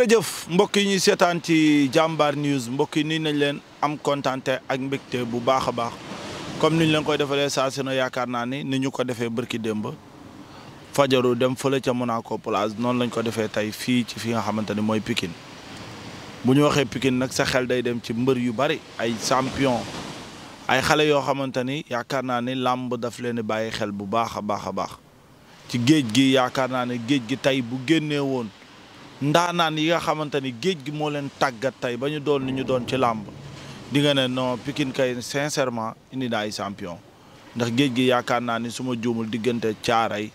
jërëjëf mbokk yi ñuy seetaan ci Jambar News mbokk yi nii nañ leen am kontaante ak mbégte bu baax a baax comme niñ leen koy defalee saa seno yaakaar naa ni ñu ko defee bërki démb fajaru dem fële ca Monaco Plage noonu lañ ko defee tey fii ci fi nga xamante ni mooy Pikine bu ñu waxee Pikine nag sa xel day dem ci mbër yu bari ay champion ay xale yoo xamante ni yaakaar naa ni làmb daf leen bàyyi xel bu baax a baax a baax ci géej gi yaakaar naa ne géej gi tey bu génnee woon ndaanaan yi nga xamante ni géej gi moo leen tàggat tey ba ñu doon ni ñu doon ci làmb di nga ne non Pikine kay sincèrement indi na ay champion ndax géej gi yaakaar naa ni su ma juumul diggante Caaray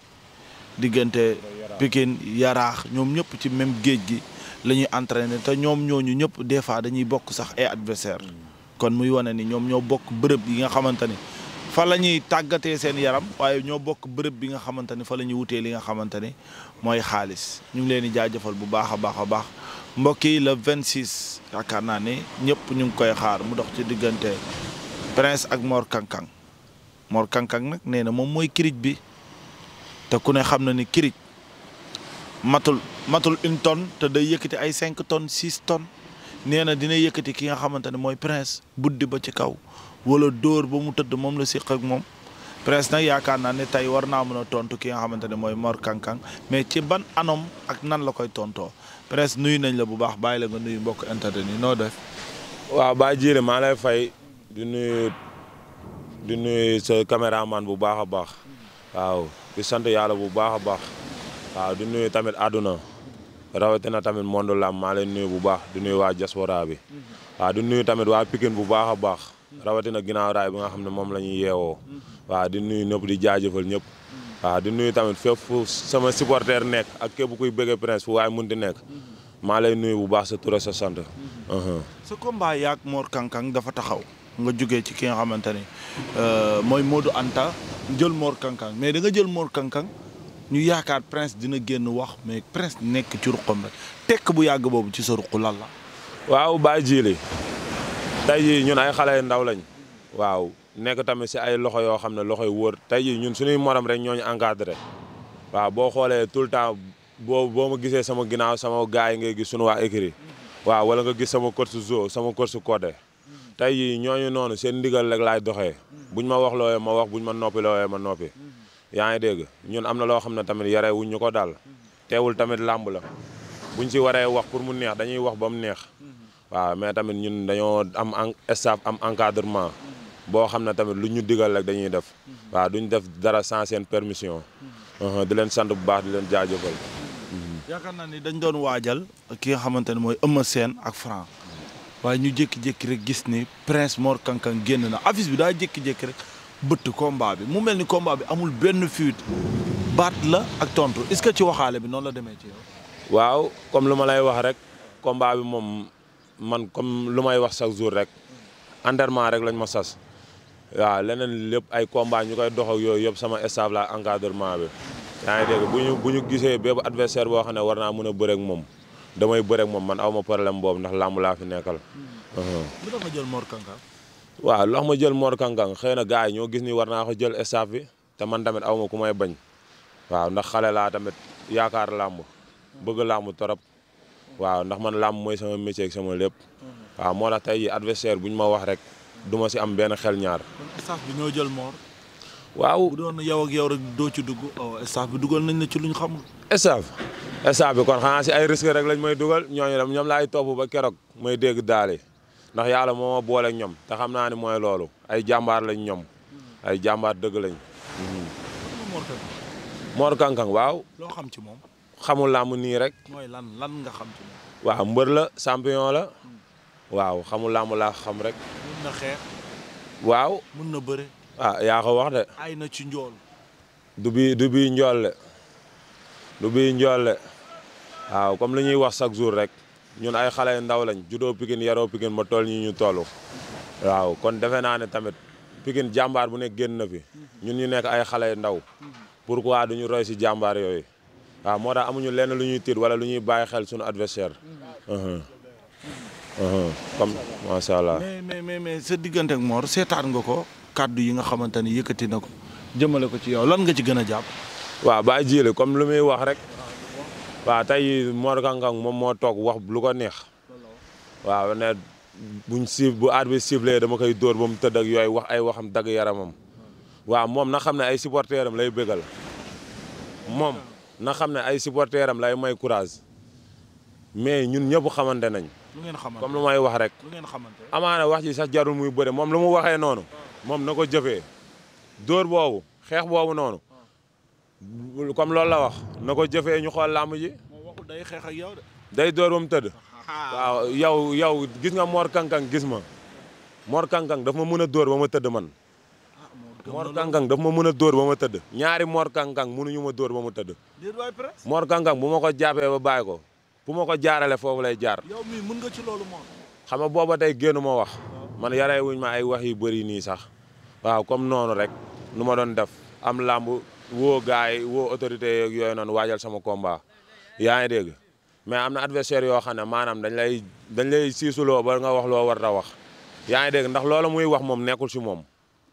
diggante Pikine Yaraax ñoom ñëpp ci même géej gi la ñuy entraîné te ñoom ñooñu ñëpp des fois dañuy bokk sax ay adversaire kon muy wane ni ñoom ñoo bokk bërëb yi nga xamante ni fa la ñuy tàggatee seen yaram waaye ñoo bokk bërëb bi nga xamante ni fa la ñuy wutee li nga xamante ni mooy xaalis ñu ngi leen di jaajëfal bu baax a baax a baax mbokk yi le 26 yaakaar naa ni ñëpp ñu ngi koy xaar mu dox ci diggante Prince ak Mor Kang Kang nag nee na moom mooy kirij bi te ku ne xam na ni kirij matul 1 tonne te day yëkkati ay 5 tonnes 6 tonnes nee na dina yëkkati ki nga xamante ne mooy Prince buddi ba ci kaw wala dóor ba mu tëdd moom la siq ak moom Prince nag yaakaar naa ne tey war naa mën a tontu ki nga xamante ne mooy Mor Kang Kang mais ci ban anom ak nan la koy tontoo Prince nuyu nañ la bu baax bàyyi la nga nuyu mbokk internet yi noo def. waaw Baye Djily maa lay fay di nuyu sa caméraman bu baax a baax waaw di sant yàlla bu baax a baax waaw di nuyu tamit àdduna rawatina tamit monde lam maa leen nuyu bu baax di nuyu waa diaspora bi waaw di nuyu tamit waa Pikine bu baax a baax. rawatina ginnaaw raay bi nga xam ne moom la ñuy yeewoo waaw di nuyu ñëpp di jaajëfal ñëpp waaw di nuyu tamit fépp fu sama supporter nekk ak képp kuy bëgge Prince fu waaye munti nekk maa lay nuyu bu baax sa tur sa sant. sa combat yaak Mor Kang Kang dafa taxaw nga jógee ci ki nga xamante ni mooy Modou Anta jël Mor Kang Kang mais da nga jël Mor Kang Kang ñu yaakaar Prince dina génn wax mais Prince nekk ci ruqam rek tekk bu yàgg boobu ci sa ruq lan la. waaw Baye Djily tey jii ñun ay xale yu ndaw lañ waaw nekk tamit si ay loxo yoo xam ne loxo yu wóor tey jii ñun suñuy morom rek ñooñu encadré waaw boo xoolee tout le temps boo ma gisee sama ginnaaw sama gars yi ngay gis suñu waa écrit waaw wala nga gis sama coach zo sama coach côté tey jii ñooñu noonu seen ndigal rek laay doxee buñ ma wax looyee ma wax buñ ma noppi looyee ma noppi yaa ngi dégg ñun am na loo xam ne tamit yare wuñ ñu ko daal teewul tamit làmb la buñ si waree wax pour mu neex dañuy wax ba mu neex waaw mais tamit ñun dañoo am staff am encadrement boo xam ne tamit lu ñu digal rek dañuy def waaw duñ def dara sans seen permission di leen sant bu baax di leen jaajëfal. yaakaar naa ni dañ doon waajal ki nga xamante ne mooy Eumeu Sène ak Franc waaye ñu jékki-jékki rek gis ni Prince Mor Kang Kang génn na affiche bi daa jékki-jékki rek bëtt combat bi mu mel ni combat bi amul benn fuite baat la ak tontu est-ce que ci waxaale bi noonu la demee ci yow. waaw comme lu ma lay wax rek combat bi moom. man comme lu may wax chaque jour rek entraînement rek lañ ma sas waaw leneen lépp ay combat ñu koy dox ak yooyu yëpp sama staff la encadrement bi yaa ngi dégg bu ñu gisee bépp adversaire boo xam ne war naa mën a bëre ak moom damay bëre ak moom man aw ma problème boobu ndax làmb laa fi nekkal. lu tax nga jël Mor Kang Kang. waaw lu tax ma jël Mor Kang Kang xëy na gars yi ñoo gis ni war naa ko jël staff bi te man tamit aw ma ku may bañ waaw ndax xale laa tamit yaakaar làmb bëgg làmb torop waaw ndax man làmb mooy sama métier ak sama lépp waaw moo tax tey adversaire bu ñu ma wax rek du ma si am benn xel ñaar. kon staff bi ñoo jël Mor. waaw bu doon yow ak yow rek doo ci dugg staff bi dugal nañ la ci luñ xamul. staff bi kon xanaa si ay risque rek lañ may dugal ñoom laay topp ba keroog may dégg daale ndax yàlla moo ma boole ak ñoom te xam naa ne mooy loolu ay jàmbaar lañ ñoom ay jàmbaar dëgg lañ. Mor Kang Kang waaw. loo xam ci moom. xamul làmb nii rek. mooy lan nga xam ci moom. waaw mbër la champion la. waaw xamul làmb laa xam rek. mun na xeex. waaw. mun na bëre. yaa ko wax de. ay na ci njool. du bii njool le. waaw comme li ñuy wax chaque jour rek ñun ay xale ndaw lañ juddoo Pikine yaroo Pikine ba toll ñi ñu toll. waaw kon defe naa ne tamit Pikine jàmbaar bu nekk génn na fi ñun ñu nekk ay xale ndaw pourquoi duñu roy si jàmbaar yooyu. waaw moo tax amuñu lenn lu ñuy tiit wala lu ñuy bàyyi xel suñu adversaire. comme macha allah. mais sa diggante ak Mor seetaan nga ko kàddu yi nga xamante ni yëkkati na ko jëmale ko ci yow lan nga ci gën a jàpp. waaw Baye Djily comme lu muy wax rek waaw tey Mor Kang Kang moom moo toog wax lu ko neex waaw ne bu aar bi sifflé dama koy dóor ba mu tëdd ak yooyu wax ay waxam dagg yaramam waaw moom na xam ne ay supporteram lay bégal moom na xam ne ay supporteram lay may courage mais ñun ñëpp xamante nañ. lu ngeen xamante comme lu may wax rek. lu ngeen xamante amaana wax ji sax jarul muy bëre moom lu mu waxee noonu moom na ko jëfee dóor boobu xeex boobu noonu comme loolu la wax na ko jëfee ñu xool làmb ji. moo waxul day xeex ak yow de. day dóor ba mu tëdd. waaw yow gis nga Mor Kang Kang gis ma Mor Kang Kang daf ma mën a dóor ba ma tëdd man. Mor Kang Kang daf ma mën a dóor ba ma tëdd ñaari Mor Kang Kang mënuñu ma dóor ba ma tëdd. Mor Kang Kang bu ma ko jàppee ba bàyyi ko bu ma ko jaarale foofu lay jaar. yow mii mën nga ci loolu moom. xam nga booba tey génn ma wax man yaree wuñ ma ay wax yu bëri nii sax waaw comme noonu rek nu ma doon def am làmb woo gars yi woo autorité yeeg yooyu noonu waajal sama combat yaa ngi dégg mais am na adversaire yoo xam ne maanaam dañ lay siisuloo ba nga wax loo war a wax yaa ngi dégg ndax loolu muy wax moom nekkul si moom.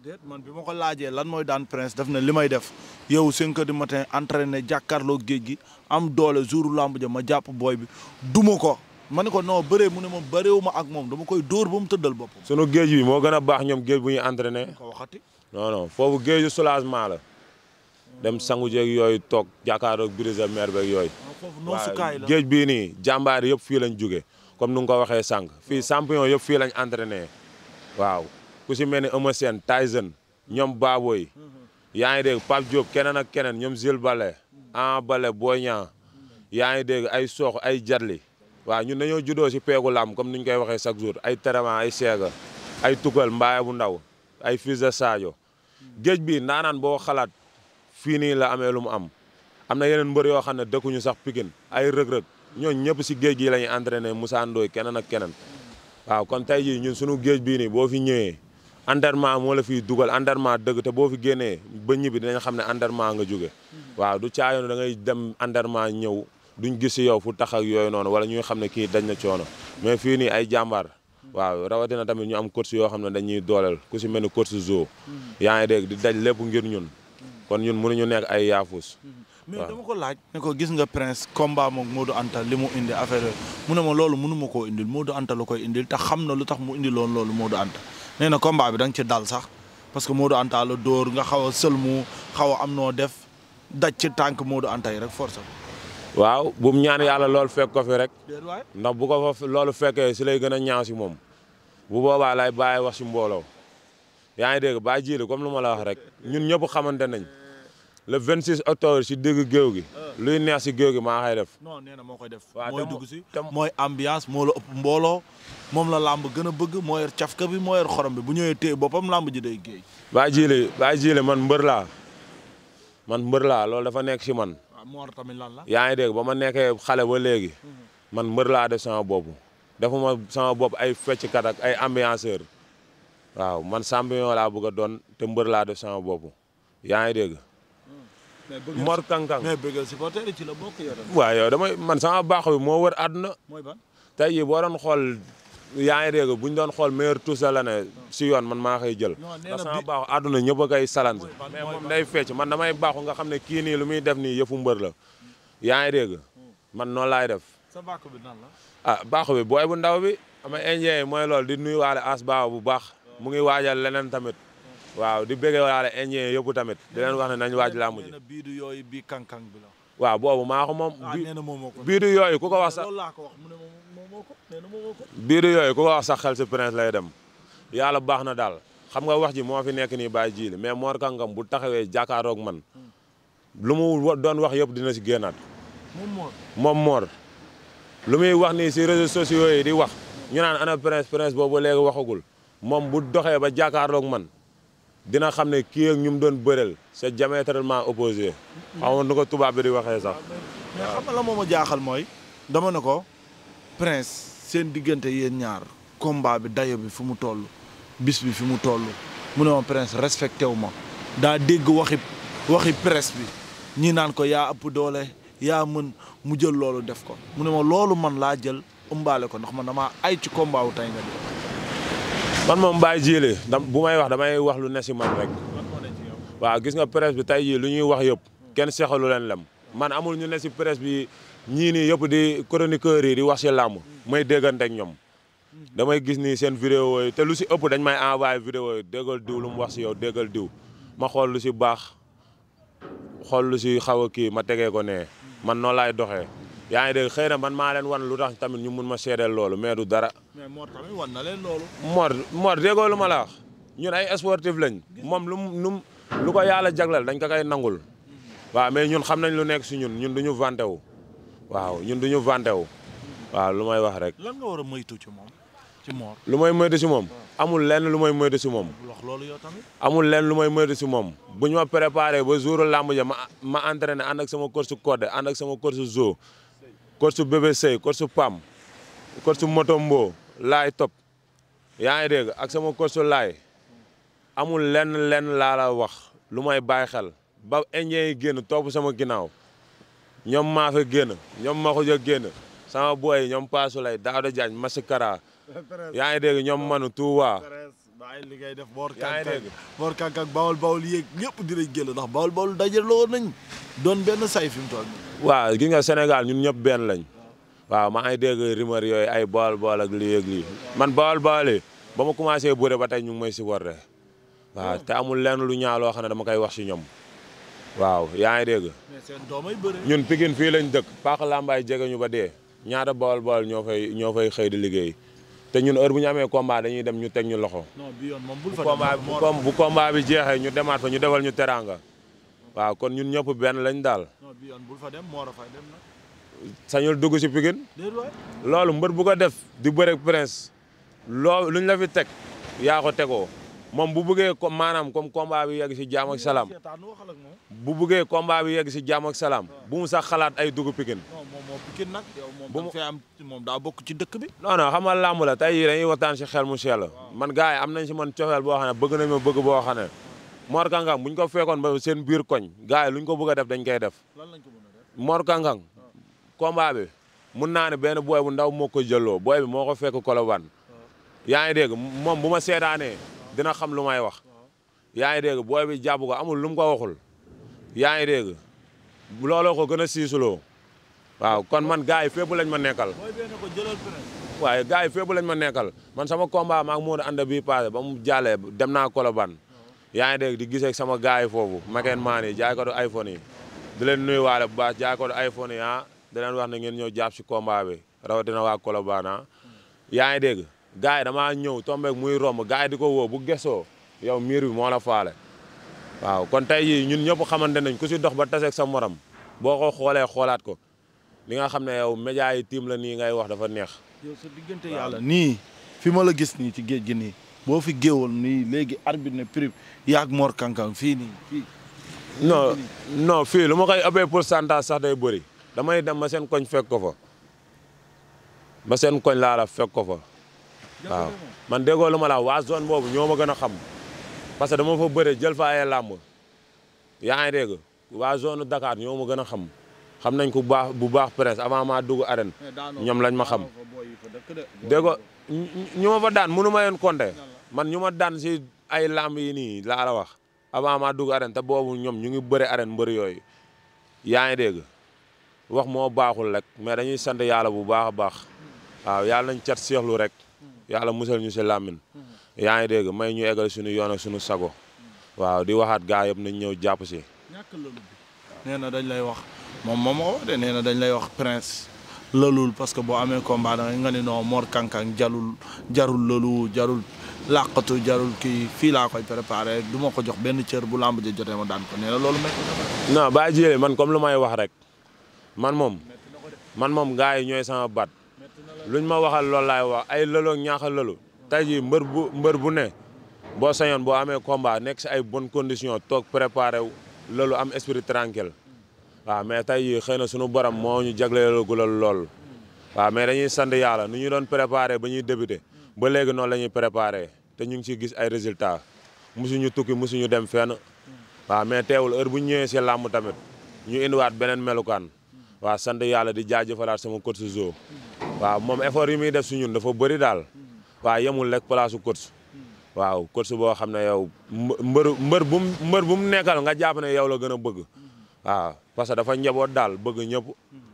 déet man bi ma ko laajee lan mooy daan Prince daf ne li may def yow 5 heures du matin entraîné jàkkaarloo géej gi am doole jouru lamb ja ma jàpp booy bi duma ko ma ne ko non bëree mu ne ma bëreewu ma ak moom dama koy dóor ba mu tëddal boppam. sunu géej bi moo gën a baax ñoom géej bu ñuy entraîné. ko waxati. non foofu géeju soulagement la dem sangu jeeg yooyu toog jàkkaarloo brise mer beeg yooyu. foofu noonu sukaay la géej bii nii jàmbaar yëpp fii lañ jóge comme nu nga ko waxee sànq fii champion yëpp fii lañ entraîné waaw. ku si mel ni Eumeu Sène Tyson ñoom Baboy yaa ngi dégg Pape Diop keneen ak keneen ñoom Zil Bale Ama Bale Boy Niang yaa ngi dégg ay Sokh ay Jadli waaw ñun dañoo juddoo si peegu làmb comme ni ñu koy waxee chaque jour ay Terema ay Sega ay Tukal Mbaye bu ndaw ay Fils de Sadio géej bi naanaan boo xalaat fii nii la amee lu mu am na yeneen mbër yoo xam ne dëkkuñu sax Pikine ay rëg-rëg ñooñu ñëpp si géej gi la ñuy entraîné Moussa Ndoye keneen ak keneen waaw kon tey jii ñun sunu géej bii nii boo fi ñëwee entraînement moo la fiy dugal entraînement dëgg te boo fi génnee ba ñibbi dinañ xam ne entraînement nga jóge waaw du caayoon da ngay dem entraînement ñëw duñ gis si yow fu tax ak yooyu noonu wala ñuy xam ne kii dañ na coono mais fii nii ay jàmbaar waaw rawatina tamit ñu am coach yoo xam ne dañuy dooleel ku si mel ni coach Zo yaa ngi dégg di daj lépp ngir ñun kon ñun mënuñu nekk ay yaafus. mais dama ko laaj ne ko gis nga Prince combat moom Modou Anta li mu indi affaire mu ne ma loolu mënu ma koo indil Modou Anta la koy indil te xam na lu tax mu indi loolu Modou Anta nee na combat bi da nga ci dal sax parce que Modou Anta la dóor nga xaw a sëlmu xaw a am noo def daj ci tànk Modou Anta yi rek force. waaw bu mu ñaan yàlla loolu fekk ko fi rek ndax bu ko fa loolu fekkee si lay gën a ñaaw si moom bu boobaa lay bàyyi wax si mbooloo yaa ngi dégg bàyyi jiile comme lu ma la wax rek ñun ñëpp xamante nañ le 26 octobre si digg géew gi luy neex si géew gi maa xay def. non nee na moo koy def. waaw mooy dugg si mooy ambiance moo la ëpp mbooloo moom la làmb gën a bëgg moo yor cafka bi moo yor xorom bi bu ñëwee téye boppam làmb ji day géey. bàyyi jiile man mbër laa loolu dafa nekk si man. Mor tamit lan la. yaa ngi dégg ba ma nekkee xale ba léegi man mbër laa def sama bopp defuma sama bopp ay fecckat ak ay ambianceur waaw man champion laa bëgg a doon te mbër laa def sama bopp yaa ngi dégg. Mor Kang Kang mais bëggal supporter ci la bokk yow. waaw yow man sama baax bi moo wër àdduna. mooy ban tey jii boo doon xool yaa ngi dégg bu ñu doon xool meilleur tous la ne si yoon man maa koy jël. ndax sama baaxu àdduna ñëpp a koy salanse mais moom day fecc man damay baaxu nga xam ne kii nii lu muy def nii yëfu mbër la yaa ngi dégg man noonu laay def. sa baaxu bi nan la. ah baaxu bi booy bu ndaw bi ama indien mooy loolu di nuyuwaale as baaw bu baax mu ngi waajal leneen tamit waaw di bëggee waale indien yëpp tamit di leen wax ne nañ waaj laa mujj. bii du yooyu bii kankang bi la. waaw boobu maa ko moom. bii du yooyu ku ko wax sax. bii du yooyu ku ko wax sax xel si Prince lay dem yàlla baax na daal xam nga wax ji moo fi nekk nii bàyyi jiili mais Mor Kang Kang bu taxawee jàkkaaroog man lu mu doon wax yëpp dina si génnaat. moom Mor lu muy wax nii si réseaux sociaux yi di wax ñu naan ana Prince boobu léegi waxagul moom bu doxee ba jàkkaarloog man dina xam ne kii ak ñu mu doon bëreel c'est diamétralement opposé. xamoon nu ko tubaab bi di waxee sax. mais xam nga la moom a jaaxal mooy dama ne ko Prince seen diggante yéen ñaar combat bi dayo bi fu mu toll bis bi fi mu toll mu ne ma Prince respecté wu ma daa dégg waxi presse bi ñi naan ko yaa ëpp doole yaa mën mu jël loolu def ko mu ne ma loolu man laa jël ëmbaale ko ndax man damaa ay ci combat wu tey nga di man moom bàyyi jiile bu may wax damay wax lu ne si man rek waaw gis nga presse bi tey jii lu ñuy wax yëpp kenn seexalu leen lem man amul ñu ne si presse bi ñii nii yëpp di chroniqueurs yi di wax si làmb may déggante ak ñoom damay gis ni seen vidéo yi te lu si ëpp dañ may envoyé vidéo yi déggal diw lu mu wax si yow déggal diw ma xool lu si baax xool lu si xaw a kii ma tegee ko ne man noonu laay doxee yaa ngi dégg xëy na man maa leen wan lu tax tamit ñu mun ma seedeel loolu mais du dara. mais Mor tamit wan na leen loolu. Mor déggoo lu ma la wax ñun ay sportif lañ moom lu ko yàlla jaglal dañ ko koy nangul waaw mais ñun xam nañ lu nekk si ñun du ñu vanté wu waaw ñun du ñu vanté wu waaw lu may wax rek. lan nga war a moytu ci moom ci Mor. lu may moytu si moom amul lenn lu may moytu si moom. wax loolu yow tamit. amul lenn lu may moytu si moom bu ñu ma préparé ba jour làmb ja ma entraîné ànd ak sama coach Codé ànd ak sama coach Zo coach Bébé Sey coach Pam coach Motombo laay top yaa ngi dégg ak sama coach laay amul lenn laa la wax lu may bàyyi xel ba indien yi génn topp sama ginnaaw ñoom maa fa génn ñoom Maxuja génn sama boy ñoom Paasu lay Daouda Diagne Massikara yaa ngi dégg ñoom manu Touba bàyyi li ngay def Mor yaa ngi dégg Mor Kang Kang bawol yéeg ñëpp dinañ génn ndax bawol dajaloo nañ doon benn say fi mu toll nii. waaw gis nga Sénégal ñun ñëpp benn lañ waaw maa ngi dégg rumeur yooyu ay bawol ak lii ak lii man bawol yi ba ma commencé bëre ba tey ñu ngi may supporté waaw te amul lenn lu ñaaw loo xam ne dama koy wax si ñoom waaw yaa ngi dégg. mais seen doomay bëre. ñun Pikine fii lañ dëkk Paax Lambaay jege ñu ba dee ñaata bawol ñoo fay xëy di liggéey te ñun heure bu ñu amee combat dañuy dem ñu teg ñu loxo. non bi yoon moom bul fa bu combat bi jeexee ñu demaat fa ñu defal ñu teraanga waaw kon ñun ñëpp benn lañ daal. non bi yoon bul fa dem Mor a fay dem nag. sañul dugg si Pikine. loolu mbër bu ko def di bëre Prince loolu luñ la fi teg yaa ko tegoo moom bu bëggee comme maanaam comme combat bi yegg si jaam ak salaam bu bëggee combat bi yegg si jaam ak salaam bu mu sax xalaat ay dugg Pikine. non moom Pikine nag yow moom fee am moom daa bokk ci dëkk bi. non xam nga làmb la tey dañuy waxtaan si xel mu sell man gars yi am nañ si man cofeel boo xam ne bëgg nañ ma bëgg boo xam ne Mor Kang Kang buñ ko fekkoon ba seen biir koñ gars yi luñ ko bëgg a def dañ koy def. lan lañ ko mën a def Mor Kang Kang combat bi mun naa ne benn booy bu ndaw moo ko jëloo booy bi moo ko fekk Colobane yaa ngi dégg moom bu ma seetaanee dina xam lu may wax yaa ngi dégg booy bi jàpp ko amul lu mu ko waxul yaa ngi dégg looloo ko gën a siisuloo waaw kon man gars yi fépp lañ ma nekkal. waaye gars yi fépp lañ ma nekkal man sama combat maak moo ànd bii passé ba mu jàllee dem naa Colobane yaa ngi dégg di gisee sama gars yi foofu makeen maan yi jaay ko du iPhone yi di leen nuyuwaale bu baax jaay ko du iPhone yi di leen wax ne ngeen ñëw jàpp si combat bi rawatina waa Colobane yaa ngi dégg gars yi damaa ñëw tombeeg muy romb gars yi di ko woo bu gesoo yow miir bi moo la faale waaw kon tey jii ñun ñëpp xamante nañ ku si dox ba taseeg sa morom boo ko xoolee xoolaat ko li nga xam ne yow média yi tiim la nii ngay wax dafa neex. yow sa diggante yàlla nii fi ma la gis nii ci géej gi nii boo fi géewoon nii léegi arbitre ne prime yaag Mor Kang Kang fii nii fii. non fii lu ma koy ëppee pourcentage sax day bëri damay dem ba seen koñ fekk ko fa ba seen koñ laa la fekk ko fa waaw man déggoo lu ma la waa zone boobu ñoo ma gën a xam parce que dama fa bëre jël fa ay làmb yaa ngi dégg waa zone Dakar ñoo ma gën a xam nañ ko bu baax Prince avant maa dugg arène ñoom lañ ma xam déggoo ñu ma fa daan mënu ma leen compter man ñu ma daan si ay làmb yi nii laa la wax avant maa dugg arène te boobu ñoom ñu ngi bëre arène mbër yooyu yaa ngi dégg wax moo baaxul rek mais dañuy sant yàlla bu baax a baax waaw yàlla nañ cat seexlu rek yàlla musal ñu si làmmin yaa ngi dégg may ñu eggal suñu yoon ak suñu sago waaw di waxaat gaa yëpp nañ ñëw jàpp si. ñàkk lëlu bi nee na dañ lay wax moom moo ma wax de nee na dañ lay wax Prince lëlul parce que boo amee combat da nga ni non Mor Kang Kang jarul lëlu jarul làqatu jarul kii fii laa koy préparé du ma ko jox benn cër bu làmb ji jotee ma daan ko nee na loolu métti na. non baa jiyee man comme lu may wax rek man moom gaa yi ñooy sama baat luñ ma waxal loolu laay wax ay lëloo ñaaxal lëlu tey jii mbër bu ne boo sañoon boo amee combat nekk si ay bonnes conditions toog préparé lëlu am esprit tranquille waaw mais tey jii xëy na suñu borom moo ñu jagleelagulal lool waaw mais dañuy sant yàlla nu ñu doon préparé ba ñuy débuté ba léegi noonu la ñuy préparé te ñu ngi ciy gis ay résultats musuñu tukki musuñu dem fenn waaw mais teewul heure bu ñu ñëwee si làmb tamit ñu indiwaat beneen melukaan waaw sant yàlla di jaajëfalaat sama coach Zo waaw moom effort yi muy def si ñun dafa bëri daal waaw yemul rek place su coach waaw coach boo xam ne yow mbër bu mu nekkal nga jàpp ne yow la gën a bëgg waaw parce que dafa njaboot daal bëgg ñëpp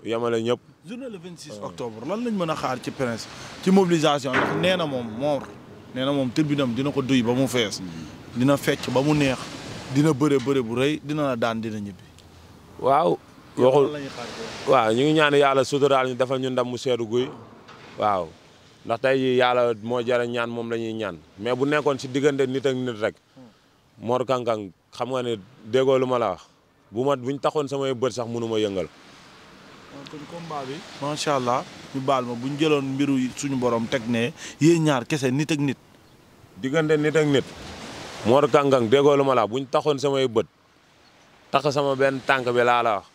yemale ñëpp. journée le 26 octobre lan lañ mën a xaar ci Prince ci mobilisation ndax nee na moom Mor nee na moom tribunam dina ko duy ba mu fees dina fecc ba mu neex dina bëre bu rëy dina la daan dina ñibbi. waaw waxul waaw ñu ngi ñaan yàlla suturaal ñu defal ñu ndam mu seedu guy waaw ndax tey jii yàlla moo jara ñaan moom la ñuy ñaan mais bu nekkoon si diggante nit ak nit rek Mor Kang Kang xam nga ne déggoo lu ma la wax buñ taxoon samay bët sax mënu ma yëngal. kon combat bi macha allah ñu baal ma buñ jëloon mbiru suñu borom teg ne yéen ñaar kese nit ak nit. diggante nit ak nit Mor Kang Kang déggoo lu ma la wax buñ taxoon samay bët tax sama benn tànk bi laa la wax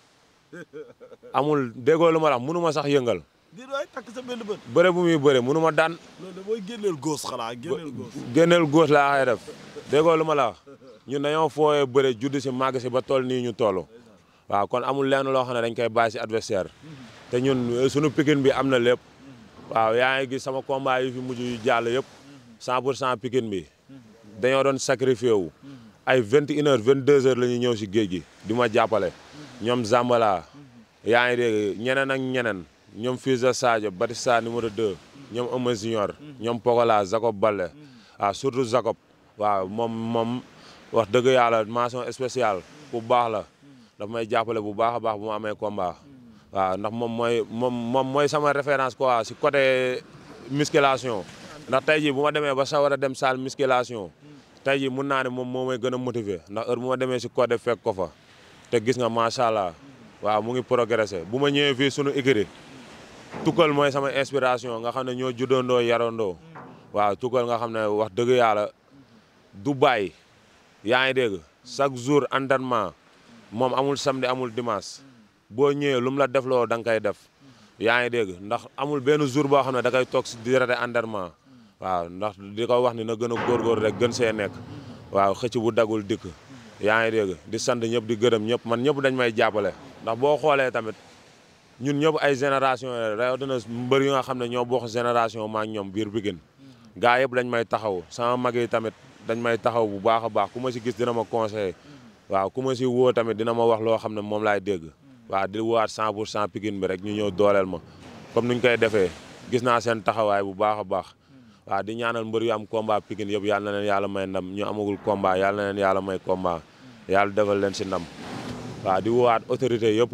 amul déggoo lu ma la wax mënu ma sax yëngal. di waay takk sa benn bët. bëre bu muy bëre mënu ma daan. loolu da mooy génneel góos xanaa génneel góos. génneel góos laa xay def déggoo lu ma la wax ñun dañoo fooyee bëre judd si màgg si ba toll nii ñu toll. waaw kon amul lenn loo xam ne dañ koy bàyyi si adversaire te ñun suñu Pikine bi am na lépp waaw yaa ngi gis sama combat yi fi mujj yu jàll yëpp 100% Pikine bi dañoo doon sacrifié wu ay 21h 22h la ñuy ñëw si géej gi di ma jàppale ñoom Zambala yaa ngi dégg ñeneen ak ñeneen ñoom Fils de Sadio Batista numéro 2 ñoom Eumeu Junior ñoom Pogola Jacob Baldé waaw surtout Jacob waaw moom wax dëgg yàlla mention spéciale bu baax la. daf may jàppale bu baax a baax bu ma amee combat waaw ndax moom mooy sama référence quoi si côté musculation ndax tey jii bu ma demee ba sa war a dem salle musculation tey jii mun naa ne moom moo may gën a motiver ndax heure bu ma demee si côté fekk ko fa te gis nga macha allah waaw mu ngi progressé bu ma ñëwee fii sunu écurie tukkal mooy sama inspiration nga xam ne ñoo juddandoo yarandoo waaw tukkal nga xam ne wax dëgg yàlla du bàyyi yaa ngi dégg chaque jour entraînement moom amul samedi amul dimanche boo ñëwee lu mu la def loo da nga koy def yaa ngi dégg ndax amul benn jour boo xam ne da koy toog si di rate entraînement waaw ndax di ko wax ni na gën a góorgóor rek gën see nekk waaw xëcc bu dagul dikk yaa ngi dégg di sant ñëpp di gërëm ñëpp man ñëpp dañ may jàppale ndax boo xoolee tamit ñun ñëpp ay génération rawatina mbër yi nga xam ne ñoo bokk génération maa ngi ñoom biir Pikine gaa yëpp dañ may taxaw sama mag yi tamit dañ may taxaw bu baax a baax ku ma si gis dina ma conseillé waaw ku ma si woo tamit dina ma wax loo xam ne moom laay dégg waaw di woowaat 100% Pikine bi rek ñu ñëw dooleel ma comme nuñ koy defee gis naa seen taxawaay bu baax a baax waaw di ñaanal mbër yu am combat Pikine yëpp yàlla na leen yàlla may ndam ñu amagul combat yàlla na leen yàlla may combat yàlla defal leen si ndam waaw di woowaat autorité yëpp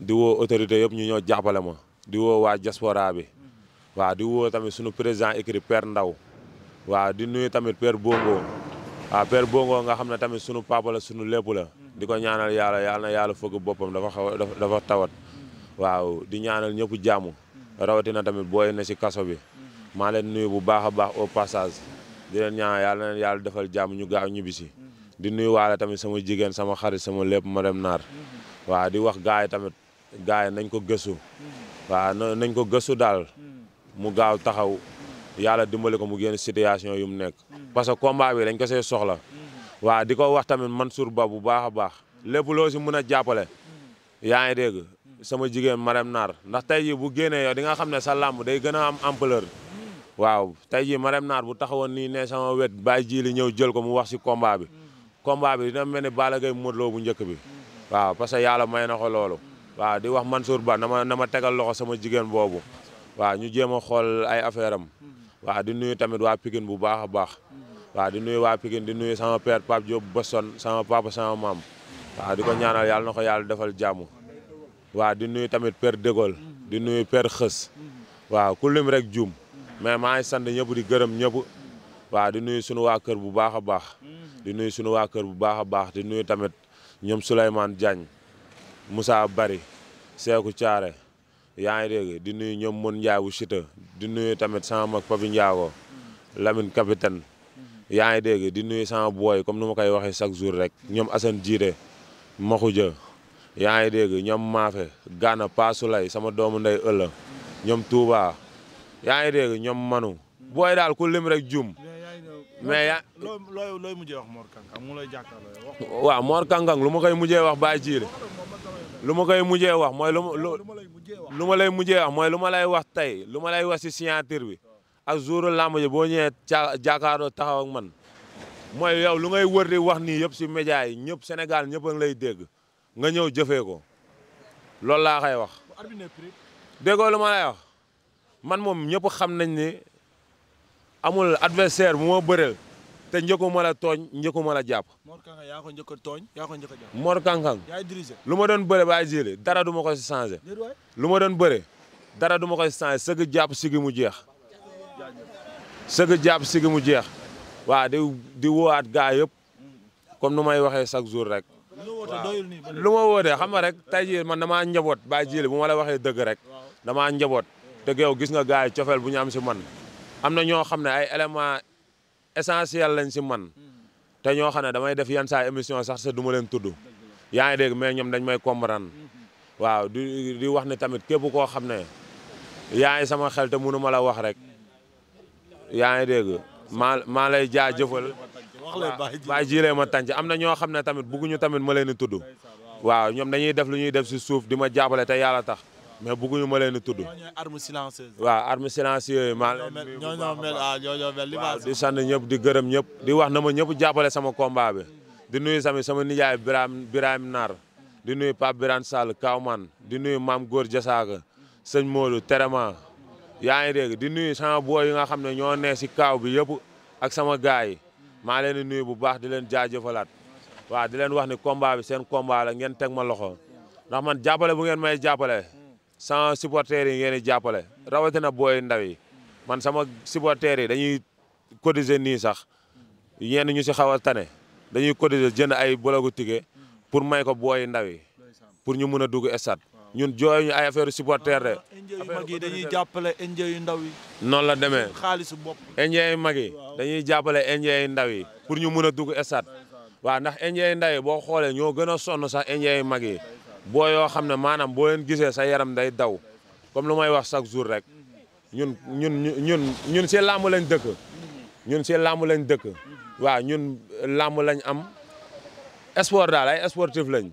di woo autorité yëpp ñu ñëw jàppale ma di woo waa diaspora bi waaw di woo tamit suñu président écrit Père Ndaw waaw di nuyu tamit Père Bongo waaw Père Bongo nga xam ne tamit sunu papa la sunu lépp la di ko ñaanal yàlla na yàlla fëgg boppam dafa tawat waaw di ñaanal ñëpp jàmm rawatina tamit booy na si kaso bi maa leen nuyu bu baax a baax au passage di leen ñaanal yàlla na leen yàlla defal jàmm ñu gaaw ñibbisi di nuyu waale tamit sama jigéen sama xarit sama lépp madame Naar waaw di wax gars yi tamit gars yi nañ ko gëstu waaw nañ ko gëstu daal mu gaaw taxaw yàlla dimbali ko mu génn situation yu mu nekk parce que combat bi dañ ko see soxla waaw di ko wax tamit Mansour Ba bu baax a baax lépp loo si mën a jàppale yaa ngi dégg sama jigéen madame Naar ndax tey jii bu génnee yow di nga xam ne sa làmb day gën a am ampleur waaw tey jii madame Naar bu taxawoon nii ne sama wet bàyyi ji li ñëw jël ko mu wax si combat bi dina mel ni Balla Gaye Modou Lo bu njëkk bi waaw parce que yàlla may na ko loolu waaw di wax Mansour Ba na ma tegal loxo sama jigéen boobu waaw ñu jéem a xool ay affaire am waaw di nuyu tamit waa Pikine bu baax a baax waaw di nuyu waa Pikine di nuyu sama père Pape Diop Boston sama papa sama maam waaw di ko ñaanal yàlla na ko yàlla defal jàmm waaw di nuyu tamit père Dégol di nuyu père Xës waaw ku lim rek juum mais maa ngi sant ñëpp di gërëm ñëpp waaw di nuyu sunu waa kër bu baax a baax di nuyu sunu waa kër bu baax a baax di nuyu tamit ñoom Souleymane Diagne Moussa Bari Seeku Thiaré yaa ngi dégg di nuyu ñoom Mon Ndiaye bu Chita di nuyu tamit sama mag Papi Ndiago Lamine capitaine yaa ngi dégg di nuyu sama booy comme nu ma koy waxee chaque jour rek ñoom Assane Jiite Maxuja yaa ngi dégg ñoom Maafe Gana Pasulay sama doomu ndey ëlla ñoom Touba yaa ngi dégg ñoom Manu booy daal ku lim rek jum mais yaa looy mujjee wax Mor Kang Kang mu lay jàkkaarloo wax. waaw Mor Kang Kang lu ma koy mujjee wax bàyyi jiile lu ma koy mujjee wax mooy lu ma lay mujjee wax mooy lu ma lay wax tey lu ma lay wax si signature bi ak jour làmb ji boo ñëwee jàkkaarloo taxaw ak man mooy yow lu ngay wër di wax nii yëpp si média yi ñëpp Sénégal ñëpp a ngi lay dégg nga ñëw jëfee ko loolu laa koy wax. déggoo lu ma lay wax man moom ñëpp xam nañ ni amul adversaire bu ma bëreel te njëkkuma la tooñ njëkkuma la jàpp. Mor Kang Kang yaa ko njëkk a tooñ yaa ko njëkk a jàpp. Mor Kang Kang yaay dirigé. lu ma doon bëre baay jëlee dara du ma koy changé. lu ma doon bëre dara du ma koy changé sëgg jàpp sigi mu jeex. sëgg jàpp sigi mu jeex. waaw di woowaat gaa yëpp comme nu may waxee chaque jour rek. lu ma wootee xam nga rek tey jii man damaa njaboot baay jëlee bu ma la waxee dëgg rek damaa njaboot te yow gis nga gaa yi cofeel bu ñu am si man am na ñoo xam ne ay éléments essentiel lañ si man te ñoo xam ne damay def yenn saa émission sax sa du ma leen tudd yaa ngi dégg mais ñoom dañ may comprendre waaw di wax ne tamit képp koo xam ne yaa ngi sama xel te mënu ma la wax rek yaa ngi dégg maa lay jaajëfal baa jilee ma tànc am na ñoo xam ne tamit bugguñu tamit ma leen di tudd waaw ñoom dañuy def lu ñuy def si suuf di ma jàppale te yàlla tax mais bugguñu ma leen di tudd arme silencieuse waaw arme silencieuse maa ñoo mel waaw di sant ñëpp di gërëm ñëpp di wax na ma ñëpp jàppale sama combat bi di nuyu tamit sama nijaay Birame Nar di nuyu Pape Birane Sall Kawman di nuyu Mame Góor Jasaaka sëñ Modou Terema yaa ngi dégg di nuyu sama boy yi nga xam ne ñoo ne si kaaw bi yëpp ak sama gaay yi maa leen di nuyu bu baax di leen jaajëfalaat waaw di leen wax ni combat bi seen combat la ngeen teg ma loxo ndax man jàppale bu ngeen may jàppale sama supporters yi ngeen di jàppale rawatina booy ndaw yi man sama supporters yi dañuy cotiser nii sax ñenn ñu si xaw a tane dañuy cotiser jënd ay bologu ticket pour may ko booy ndaw yi pour ñu mun a dugg stade ñun jooy ñu ay affaire supporters de. yu mag yi dañuy jàppale indien yu ndaw yi. noonu la demee xaalisu bopp. indien yu mag yi dañuy jàppale indien yu ndaw yi pour ñu mun a dugg stade waaw ndax indien yu ndaw yi boo xoolee ñoo gën a sonn sax indien yu mag yi. boo yoo xam ne maanaam boo leen gisee sa yaram day daw comme lu may wax chaque jour rek ñun si làmb lañ dëkk ñun si làmb lañ dëkk waaw ñun làmb lañ am sport daal ay sportif lañ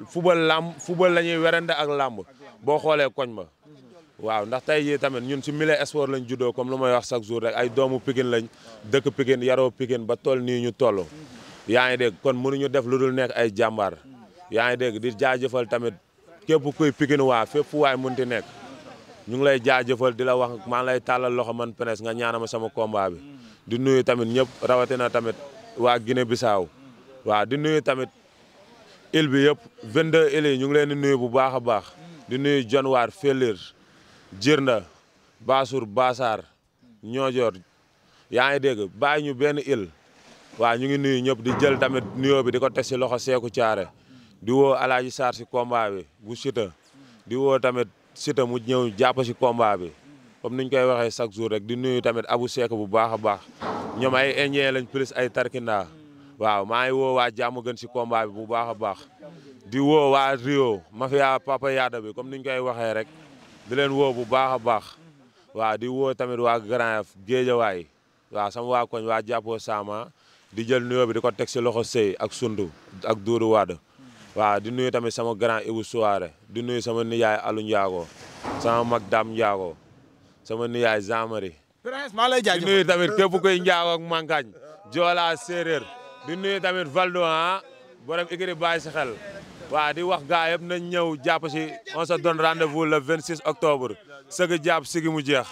football la ñuy werante ak làmb boo xoolee koñ ba waaw ndax tey jii tamit ñun si milieu sport lañ juddoo comme lu may wax chaque jour rek ay doomu Pikine lañ dëkk Pikine yaroo Pikine ba toll nii ñu toll yaa ngi dégg kon mënuñu def lu dul nekk ay jàmbaar yaa ngi dégg di jaajëfal tamit képp kuy Pikine waa fépp fu waay mënti nekk ñu ngi lay jaajëfal di la wax maa ngi lay tàllal loxo man Prince nga ñaanama sama combat bi di nuyu tamit ñëpp rawatina tamit waa Guinée Bissau waaw di nuyu tamit île bi yëpp 22 îles yi ñu ngi leen di nuyu bu baax a baax di nuyu Dionewar Fellir Djirnda Bassour Bassar Niodior yaa ngi dégg bàyyi ñu benn île waaw ñu ngi nuyu ñëpp di jël tamit nuyoo bi di ko teg si loxo Seeku Caare di woo Alaaji Sarr si combat bi bu Siteu di woo tamit Siteu mu ñëw jàpp si combat bi comme niñ koy waxee chaque jour rek di nuyu tamit Abou Seck bu baax a baax ñoom ay indien lañ plus ay tarkinda waaw maa ngi woo waa jàmm gën si combat bi bu baax a baax di woo waa Rio mafia Papa Yada bi comme niñ koy waxee rek di leen woo bu baax a baax waaw di woo tamit waa Grand Yoff Géejawaay waaw sama waa koñ waa jàppoo Sama di jël nuyoo bi di ko teg si loxo Sey ak Sundu ak Doudou Wade waaw di nuyu tamit sama grand Ibou Souare di nuyu sama nijaay Alou Ndiago sama mag Dame Ndiago sama nijaay Zamari di nuyu tamit képp koy Ndiago ak Mankañ Joola Séeréer di nuyu tamit Valdo borom ikiri bàyyi si xel waaw di wax gaa yëpp nañ ñëw jàpp si on se donne rendez-vous le 26 octobre sëgg jàpp sigi mu jeex